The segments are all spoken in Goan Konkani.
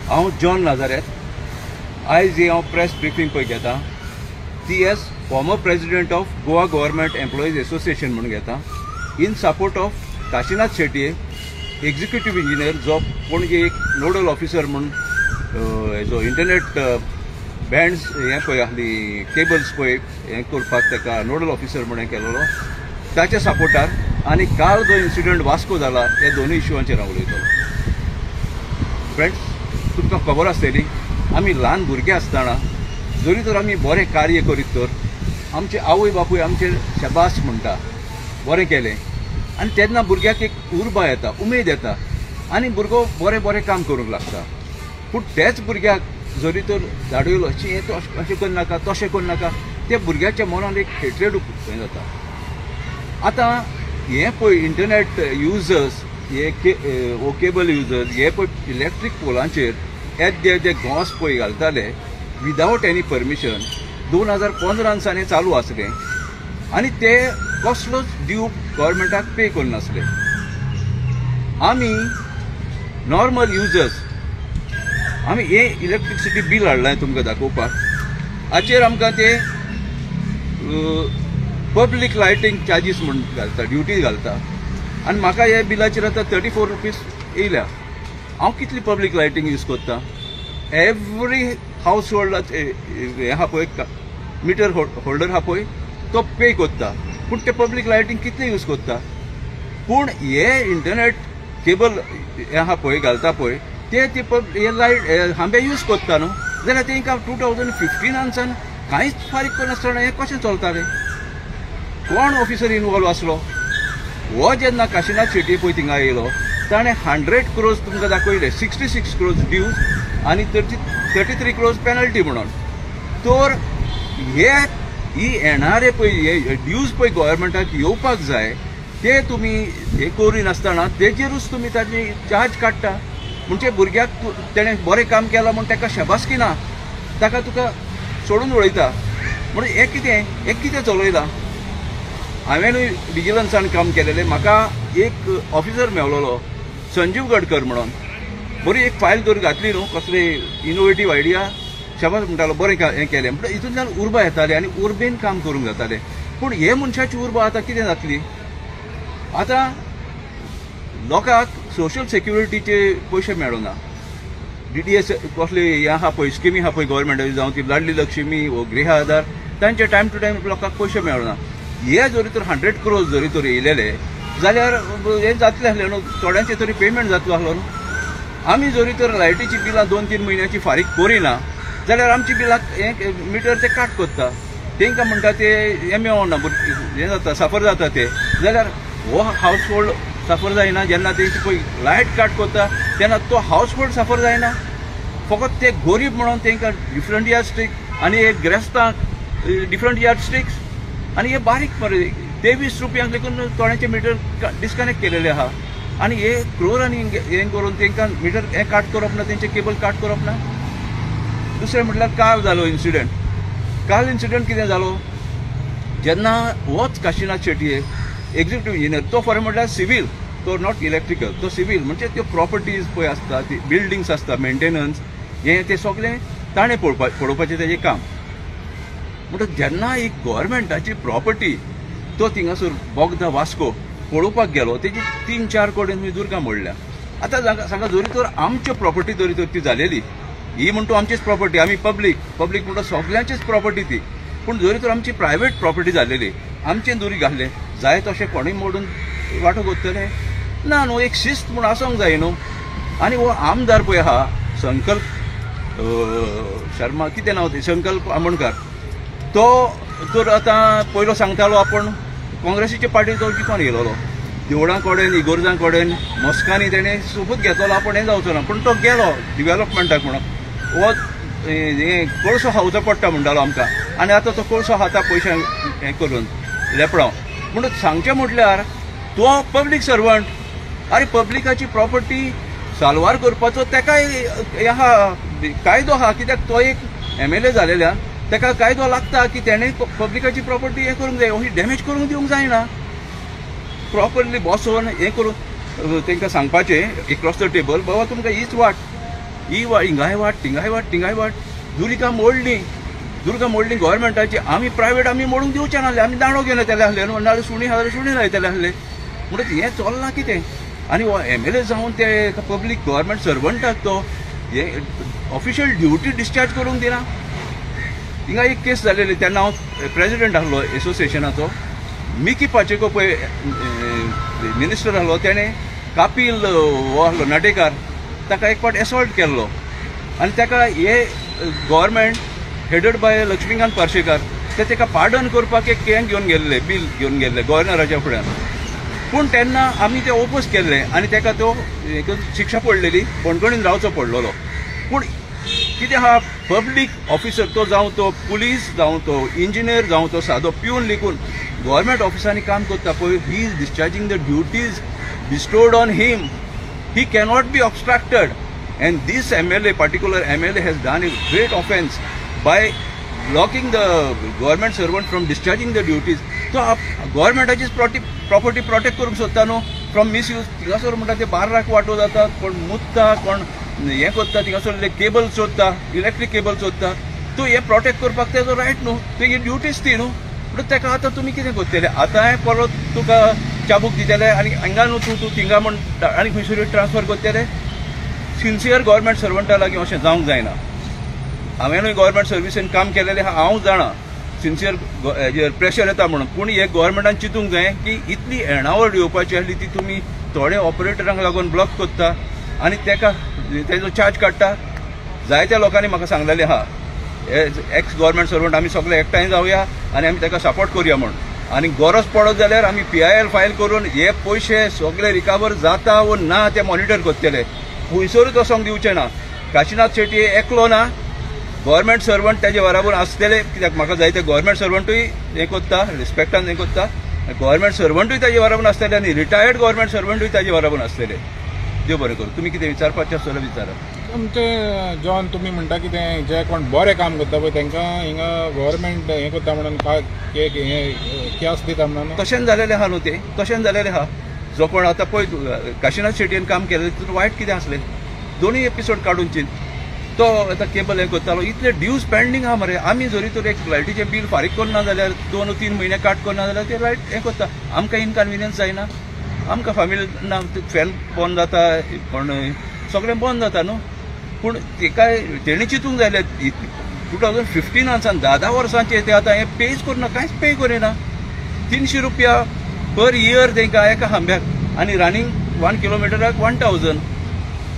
हांव जॉन नाजारेत. आयज ही हांव प्रेस ब्रिफींग पळय घेता ती as former president of Goa government employees association म्हणून घेता, in support of Kashinath Shetye, executive engineer, जो पणजे एक नोडल ऑफिसर म्हूण हेजो इंटरनेट बँड्स हें पळय आहली केबल्स पळय हें करपाक ताका नोडल ऑफिसर म्हूण हें केलेलो, ताच्या सपोर्टार आनी काल जो इन्सिडंट वास्को जाला ह्या दोनूय इश्यूआंचेर हांव उलयतलो. फ्रेंड्स, तुमकां खबर आसतली आमी ल्हान भुरगे आसतना जरी तर आमी बरें कार्य करीत तर आमचे आवय बापूय आमचेर शाबास म्हणटा, बरें केलें, आनी तेन्ना भुरग्याक एक उर्बा येता, उमेद येता आनी भुरगो बरें बरें काम करूंक लागता. पूण तेच भुरग्याक जरी तर धाडयलो अशें हें अशें करनाका तशें करनाका, त्या भुरग्याच्या मनान एक हेट्रेड हें जाता. आतां हें पळय इंटरनेट युजर्स हे केबल युजर्स हे पळय इलेक्ट्रीक पोलांचेर येदे येदे घोंस पळय घालताले विदावट एनी परमिशन. 2015 सावन हें चालू आसलें आनी ते कसलोच ड्यू गव्हर्मेंटाक पे करनासले. आमी नॉर्मल युजर्स आमी हें इलेक्ट्रिसिटी बील हाडलां तुमकां दाखोवपाक. हाचेर आमकां ते पब्लीक लायटींग चार्जीस म्हूण घालता, ड्युटी घालता आनी म्हाका ह्या बिलाचेर आतां 34 रुपीज येयल्या. हांव कितली पब्लीक लायटींग यूज करता? एवरी हावस होल्ड हें आहा पळय, मिटर होल्डर आहा पळय, तो पे करता, पूण ते पब्लीक लायटींग कितले यूज करता? पूण हे इंटरनेट केबल हें आहा पळय घालता पळय ते ती हे लायट खांबे यूज करता न्हू, जाल्यार तेंकां 2015 सावन कांयच फारीक करनासतना हें कशें चलतालें? कोण ऑफिसर इनवॉल्व आसलो? हो जेन्ना काशिनाथ शेट्ये पळय थिंगा येयलो ताणें 100 क्रोर्स तुमकां दाखयले, 66 क्रोर्स ड्यूज आनी 33 क्रोर्स पेनल्टी म्हणून. तर हे ही येणारे पळय हे ड्यूज पळय गव्हर्मेंटाक येवपाक जाय ते तुमी हे करिनासतना तेजेरूच तुमी ताजी चार्ज काडटा. म्हणजे भुरग्याक तेणें बरें काम केलां म्हूण ताका शाबासकी ना, ताका तुका सोडून उडयता. म्हणून हें कितें, हें कितें चलयलां? हांवेंनूय विजिलन्सान काम केलेलें. म्हाका एक ऑफिसर मेवलेलो संजीव गडकर म्हणून, बरी एक फायल करून घातली न्हू, कसली इनोवेटीव आयडिया, शाबास म्हणटालो, बरें हें केलें. म्हणटा हितूंतल्यान उर्बा येताली आनी उर्बेन काम करूंक जातालें. पूण हे मनशाची उर्बा आतां कितें जातली? आतां लोकांक सोशल सेक्युरिटीचे पयशे मेळना. DDS कसले हें आहा पळय स्किमी आहा पळय गव्हर्मेंटाची, जावं ती लाडली लक्ष्मी वो गृह आधार, तांचे टायम टू टायम लोकांक पयशे मेळना. हे जरी तर 100 क्रोर्स जरी तर येयलेले जाल्यार हें जातलें आसलें न्हू, थोड्यांचें तरी पेमेंट जातलो आसलो न्हू. आमी जरी तर लायटीची बिलां 2-3 म्हयन्याची फारीक करिना जाल्यार आमची बिलां हें मिटर ते काट करता, तेंकां म्हणटा ते हें मेळना, हें जाता, साफर जाता ते. जाल्यार हो हावस होल्ड साफर जायना. जेन्ना तेंची पळय लायट काट करता तेन्ना तो हावस होल्ड साफर जायना, फकत ते गरीब म्हणून तेंकां डिफरंट यार्ड स्टिक आनी हे ग्रेस्तांक डिफरंट यार्ड स्टिक्स आनी हे बारीक मरे 23 रुपयांक लेगून थोड्यांचे मिटर डिस्कनेक्ट केलेले आहा. आनी हे क्रोरांनी हें करून तेंकां मिटर हें काट करप ना, तेंचें केबल काट करप ना. दुसरें म्हटल्यार काल जालो इन्सिडंट. काल इन्सिडंट कितें जालो, जेन्ना होच काशिनाथ शेट्ये एक्झिक्युटीव इंजिनियर, तो फॉर म्हटल्यार सिवील, तो not electrical, तो सिवील म्हणजे त्यो प्रॉपर्टीज पळय आसता, ती बिल्डिंग्स आसता, मेंटेनन्स हें तें सगळें ताणें पळोवपाचें तेजें काम. म्हणटकच जेन्ना एक गव्हर्मेंटाची प्रॉपर्टी तो थिंगासर बोगदा वास्को पळोवपाक गेलो, तेजी 3-4 कडेन दुर्गा मोडल्या. आतां सांगा, जरी तर आमच्यो प्रॉपर्टी जरी तर ती जालेली, ही म्हणटो आमचीच प्रॉपर्टी, आमी पब्लीक, पब्लीक म्हणटा सगल्यांचीच प्रॉपर्टी ती, पूण जरी तर आमची प्रायवेट प्रॉपर्टी जालेली, आमचें दुरी घातलें जाय तशें कोणूय मोडून वांटो करतले ना न्हू, एक शिस्त म्हूण आसूंक जाय न्हू. आनी हो आमदार पळय आहा संकल्प शर्मा, कितें नांव तें, संकल्प आमोणकार, तो तर आतां पयलो सांगतालो आपूण काँग्रेसीचे पार्टी तो जिखोन येयलेलो, देवळां कडेन इगोर्जां कडेन मस्कांनी तेणें सोपूत घेतलो आपूण हें जावचो ना, पूण तो गेलो डिवेलपमेंटाक म्हणून. हो हें कोळसो खावचो पडटा म्हणटालो आमकां, आनी आतां तो कोळसो खाता पयशे हें करून लेपडावन. म्हणून सांगचें म्हटल्यार तो पब्लीक सर्वंट, आरे पब्लिकाची प्रॉपर्टी साल्वार करपाचो तेकाय हें आहा, कायदो आहा. कित्याक तो एक MLA जालेल्यान ताका कायदो लागता की तेणें पब्लिकाची प्रॉपर्टी हें करूंक जाय, ही डॅमेज करूंक दिवंक जायना. प्रॉपरली बसोवन हें करून तांकां सांगपाचें एक्रॉस the table, बाबा तुमकां हीच वाट, ही हिंगाय वाट थिंगाय वाट थिंगाय वाट. दुर्गा मोडली, दुर्गा मोडली गव्हर्मेंटाची. आमी प्रायवेट आमी मोडूंक दिवचे नासले, आमी दांडो घेवन येतले आसले न्हू, नाजाल्यार सुणी आसल्यार सुणी लायतले आसले. म्हणटच हें चल्लां कितें? आनी हो एमएलए जावन ते पब्लीक गव्हर्मेंट सर्वंटाक तो हे ऑफिशियल ड्युटी डिस्चार्ज करूंक दिना. हिंगा एक केस जालेली तेन्ना हांव प्रेजिडेंट आसलो एसोसिएशनाचो. मिकी पाचेको पळय मिनिस्टर आसलो, तेणें कापील हो आसलो नाटेकार, ताका एक फावट एसॉल्ट केल्लो आनी ताका हे government headed by Laxmikant Parsekar ते ताका पार्डन करपाक एक हें घेवन गेल्ले, बील घेवन गेल्ले गव्हर्नराच्या फुड्यान. पूण तेन्ना आमी ते ओपोज केल्ले आनी ताका तो शिक्षा पडलेली, बणकणीन रावचो पडलेलो. पूण कितें आहा, पब्लीक ऑफिसर तो जावं तो पुलीस जावं तो इंजिनियर जावं तो सादो प्यून लिखून गव्हर्मेंट ऑफिसांनी काम करता पळय, he is discharging the duties bestowed on him, he cannot be obstructed. And this MLA, particular MLA, has done a great offence by blocking the government servant from discharging the duties. तो गव्हर्मेंटाचीच प्रॉपर्टी प्रोटेक्ट करूंक सोदता न्हू फ्रॉम मिसयूज. थिंगासर म्हणटा ते बार्राक वांटो जाता, कोण मुत्ता, कोण हें करता, थिंगासर केबल सोदता, इलेक्ट्रीक केबल सोदता. तो हें प्रोटेक्ट करपाक तेजो रायट न्हू, तेजी ड्युटीज ती न्हू. म्हणून ताका आतां तुमी कितें करतले? आतांय परत तुका चाबूक दितले आनी हांगा न्हू तूं तूं थिंगा म्हण आनी खंयसर ट्रान्सफर करतले. सिन्सियर गव्हर्मेंट सर्वंटा लागीं अशें जावंक जायना. हांवेंनूय गव्हर्मेंट सर्विसीन काम केलेलें आहा, हांव जाणा सिन्सियर हेजेर प्रेशर येता म्हणून. पूण हे गव्हर्मेंटान चिंतूंक जाय की इतली येणावळ येवपाची आसली ती तुमी थोडे ऑपरेटरांक लागून ब्लॉक करता आनी ताका तेजो चार्ज काडटा. जायत्या लोकांनी म्हाका सांगलेलें आहा, एक्स गव्हर्मेंट सर्वंट आमी सगळे एकठांय जावया आनी आमी ताका सपोर्ट करुया म्हूण. आनी गरज पडत जाल्यार आमी PIL file करून हे पयशे सगळे रिकवर जाता वो ना ते मॉनिटर करतले. खंयसरूच वचोंक दिवचें ना. काशीनाथ शेट्टी एकलो ना, गव्हर्मेंट सर्वंट तेजे बराबर आसतले. कित्याक म्हाका जायते गव्हर्मेंट सर्वंटूय हें करता, रिस्पेक्टान हें करता. गव्हर्मेंट सर्वंटूय ताजे बराबर आसतले आनी रिटायर्ड गव्हर्मेंट सर्वंटूय ताजे बराबर आसतले. देव बरें करूं. तुमी कितें विचारपाचें आसत जाल्यार विचारा. आमचे जॉन, तुमी म्हणटा कितें जे कोण बरें काम करता पळय तांकां हिंगा गव्हर्मेंट हें करता म्हणून हें केस दिता म्हणून? तशेंच जालेलें आहा न्हू तें, तशेंच जालेलें आहा. जो कोण आतां पळय काशीनाथ शेटयेन काम केलें तितून वायट कितें आसलें, दोनूय एपिसोड काडून चिंत. तो आतां केबल हें करतालो, इतले ड्यूज पेंडींग आहा मरे. आमी जरी तर एक लायटीचें बील फारीक करना जाल्यार 2-3 म्हयने काट करना जाल्यार ते लायट हें करता. आमकां इनकन्विनियन्स जायना, आमकां फामिली ना, फॅन बंद जाता, कोण सगळें बंद जाता न्हू. पूण तेका तेणी चिंतूंक जाय. 2015 सावन 10 वर्सांचे ते आतां हें पेच करना, कांयच पे करिना. 300 रुपया पर इयर तांकां एका खांब्याक आनी रनिंग 1 किलोमिटराक 1000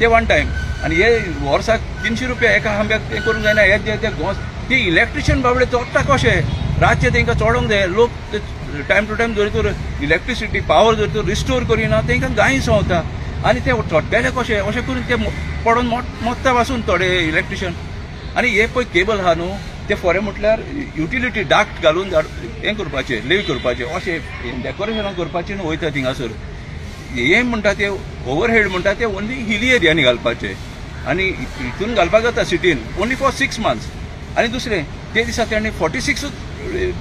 ते वन टायम. आनी हे वर्साक 300 रुपया एका खांब्याक तें करूंक जायना. हे जे ते घोंस ते इलेक्ट्रिशियन बाबडे चोडटा कशे रातचे तांकां चडोंक जाय. लोक टायम टू टायम जरी तर इलेक्ट्रिसिटी पावर जर तर रिस्टोर करिना तांकां गायी संवता आनी ते चोडटेले कशे अशें करून ते पडोन मोत्ता पासून थोडे इलेक्ट्रिशियन. आनी हे पळय केबल आहा न्हू ते फोरे म्हटल्यार युटिलिटी डाक्ट घालून हें करपाचें, लेव करपाचें, अशें डेकोरेशनां करपाचें न्हू वयता थिंगासर. हें म्हणटा ते ओवरहेड म्हणटा ते ओन्ली हिली एरियांनी घालपाचें आनी हितून घालपाक जाता सिटीन ओन्ली फॉर 6 मंथ्स. आनी दुसरें ते दिसा ताणें 46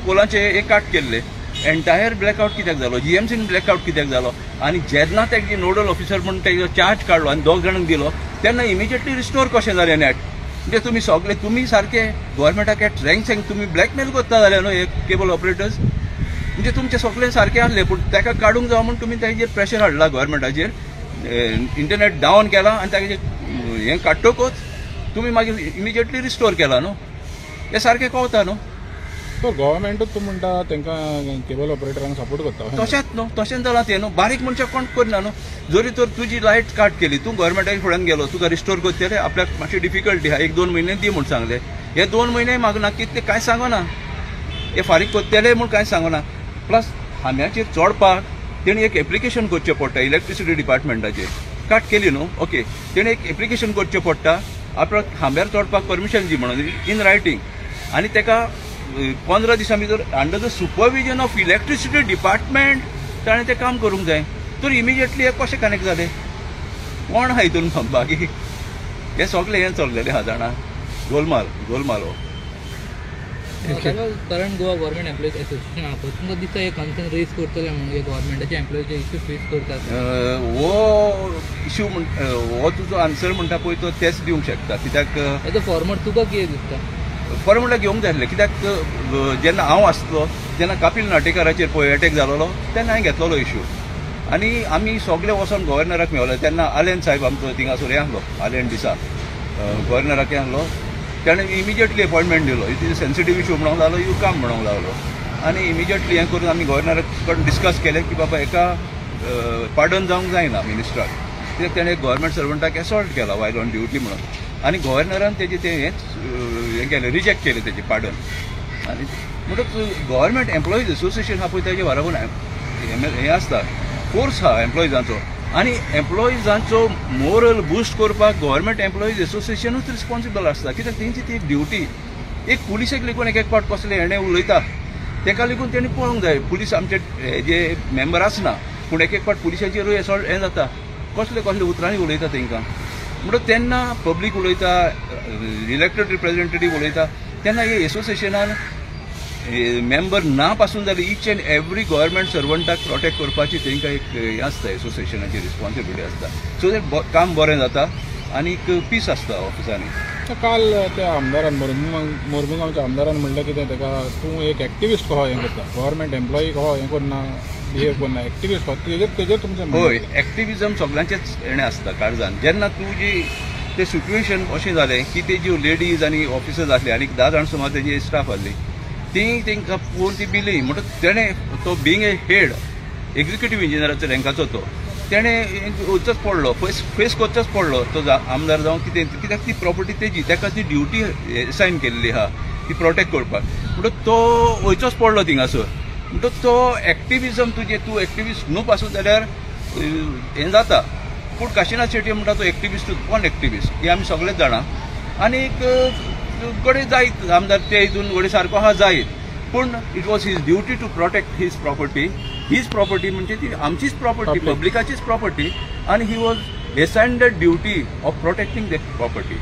पोलांचे एक काट केल्ले. एन्टायर ब्लॅकआवट कित्याक जालो, GMCन ब्लॅकआवट कित्याक जालो? आनी जेन्ना तेजे नोडल ऑफिसर म्हूण तेजो चार्ज काडलो आनी 2 जाणांक दिलो तेन्ना इमिजिएटली रिस्टोर कशें जालें नॅट? म्हणजे तुमी सगळे तुमी सारके गव्हर्मेंटाक एट रँक तुमी ब्लॅकमेल करता जाले न्हू हे केबल ऑपरेटर्स. म्हणजे तुमचे सगळे सारके आसले पूण ताका काडूंक जावं म्हूण तुमी ताजेर प्रेशर हाडला गव्हर्मेंटाचेर, इंटरनेट डावन केला आनी ताजेर हें काडटकूच तुमी मागीर इमिजिएटली रिस्टोर केला न्हू. हें सारकें कळता न्हू. तो गव्हर्मेंटूच तूं म्हणटा तांकां केबल ऑपरेटरांक सपोर्ट करता. तशेंच न्हू, तशेंच जालां तें न्हू. बारीक मनशाक कोण करना न्हू. जरी तर तुजी लायट काट केली, तूं गव्हर्मेंटाच्या फुड्यान गेलो, तुका रिस्टोर करतले, आपल्याक मातशी डिफिकल्टी आहा, 1-2 म्हयने दी म्हूण सांगलें. हे 2 म्हयने मागना कितले कांय सांगना, हे फारीक करतले म्हूण कांय सांगना. प्लस खांब्याचेर चडपाक तेणी एक एप्लिकेशन करचें पडटा इलेक्ट्रिसिटी डिपार्टमेंटाचेर. काट केली न्हू, ओके, तेणी एक एप्लिकेशन करचें पडटा आपल्याक खांब्यार चडपाक परमिशन दी म्हणून इन रायटींग. आनी ताका 15 दिसां भितर under the supervision of electricity department ताणें तें काम करूंक जाय. तर इमिजिएटली हें कशें कनेक्ट जालें? कोण आहा हितून बाकी हें सगळें हें चल्लेलें आहा जाणा, गोलमाल गोलमाल हो. Current Goa government employees association आहा पळय, तुमकां दिसता हे कन्सर्न रेज करतले म्हणून गव्हर्मेंटाचे एम्प्लॉईज इश्यू फेस करतात? हो इश्यू हो तुजो आन्सर म्हणटा पळय तो तेच दिवंक शकता, कित्याक एज अ फॉर्मर तुका कितें दिसता? फॉर्मर म्हणल्यार घेवंक जाय आसलें, कित्याक जेन्ना हांव आसलो तेन्ना कपिल नाटेकाराचेर पळय अटॅक जालोलो तेन्ना हांवें घेतलेलो इश्यू आनी आमी सगळे वचोन गव्हर्नराक मेवले. तेन्ना आलेन साहेब आमचो थिंगासर हें आसलो, आलेन डिसा गव्हर्नराक हें आसलो, ताणें इमिजिएटली अपॉयंटमेंट दिलो. It is sensitive issue म्हणूंक लागलो, you काम म्हणूंक लागलो आनी इमिजिएटली हें करून आमी गव्हर्नरा कडेन डिस्कस केलें की बाबा हेका पार्डन जावंक जायना मिनिस्टराक, कित्याक ताणें गव्हर्मेंट सर्वंटाक एसॉल्ट केला वायल ऑन ड्युटी म्हणून. आनी गव्हर्नरान तेजें तें हें केलें, रिजेक्ट केलें तेजें पार्डन. आनी म्हणटकच गव्हर्मेंट एम्प्लॉईज एसोसिएशन आहा पळय तेजे बरोबर हें आसता, फोर्स आहा एम्प्लॉईजांचो आनी एम्प्लॉईजांचो मोरल बुस्ट करपाक गव्हर्मेंट एम्प्लॉईज एसोसिएशनूच रिस्पॉन्सिबल आसता, कित्याक तेंची ती एक ड्युटी. एक पुलिसेक लेगून एक एक फावट कसलें हेणें उलयता तेका लेगून तेणी पळोवंक जाय. पुलीस आमचे जे मेंबर आसना पूण एक एक फावट पुलिसाचेरूय एसॉल्ट हें जाता, कसले कसले उतरांनी उलयता तेंकां. म्हणटकच तेन्ना पब्लीक उलयता, इलेक्टेड रिप्रेझेंटेटीव उलयता, तेन्ना हे एसोसिएशनान मेंबर ना पासून जाल्यार इच एंड एवरी गव्हर्मेंट सर्वंटाक प्रोटेक्ट करपाची तांकां एक हें आसता, एसोसिएशनाची रिस्पॉन्सिबिलिटी आसता. सो that काम बरें जाता आनी पीस आसता ऑफिसांनी. काल त्या आमदारान मोरमुगांवच्या आमदारान म्हणलें कितें ताका, तूं एक एक्टिविस्ट कहो हें करता, गव्हर्मेंट एम्प्लॉई कहो हें करना, बिहेव करना, एक्टिविस्ट कहो, तेजेर तुमचें? हय, एक्टिविजम सगळ्यांचेच हेणें आसता काळजान. जेन्ना तुजी ते सिट्युएशन अशें जालें की ते ज्यो लेडीज आनी ऑफिसर्स आसले आनी 10 जाण सुमार तेजी स्टाफ आसली, ती तांकां पळोवन ती बिली. म्हणटकच तेणें तो बींग ए हेड एग्जिक्युटीव इंजिनियराचो रँकाचो तो तेणें वचच पडलो, फेस करचोच पडलो तो आमदार जावं कितें, कित्याक ती प्रॉपर्टी तेजी, ताका ती ड्युटी एसायन केल्ली आहा ती प्रोटेक्ट करपाक. म्हणटकच तो वयचोच पडलो थिंगासर. म्हणटकच तो एक्टिविजम तुजें, तूं एक्टिविस्ट न्हू पासून जाल्यार हें जाता. पूण काशिनाथ शेट्टी म्हणटा तो एक्टिविस्ट, कोण एक्टिविस्ट हें आमी सगळेच जाणा. आनी घडये जायत आमदार ते हितून घडये सारको आहा जायत, पूण it was his duty to protect his property. His property म्हणजे ती आमचीच प्रॉपर्टी, पब्लिकाचीच प्रॉपर्टी, आनी he was assigned the duty of protecting that property.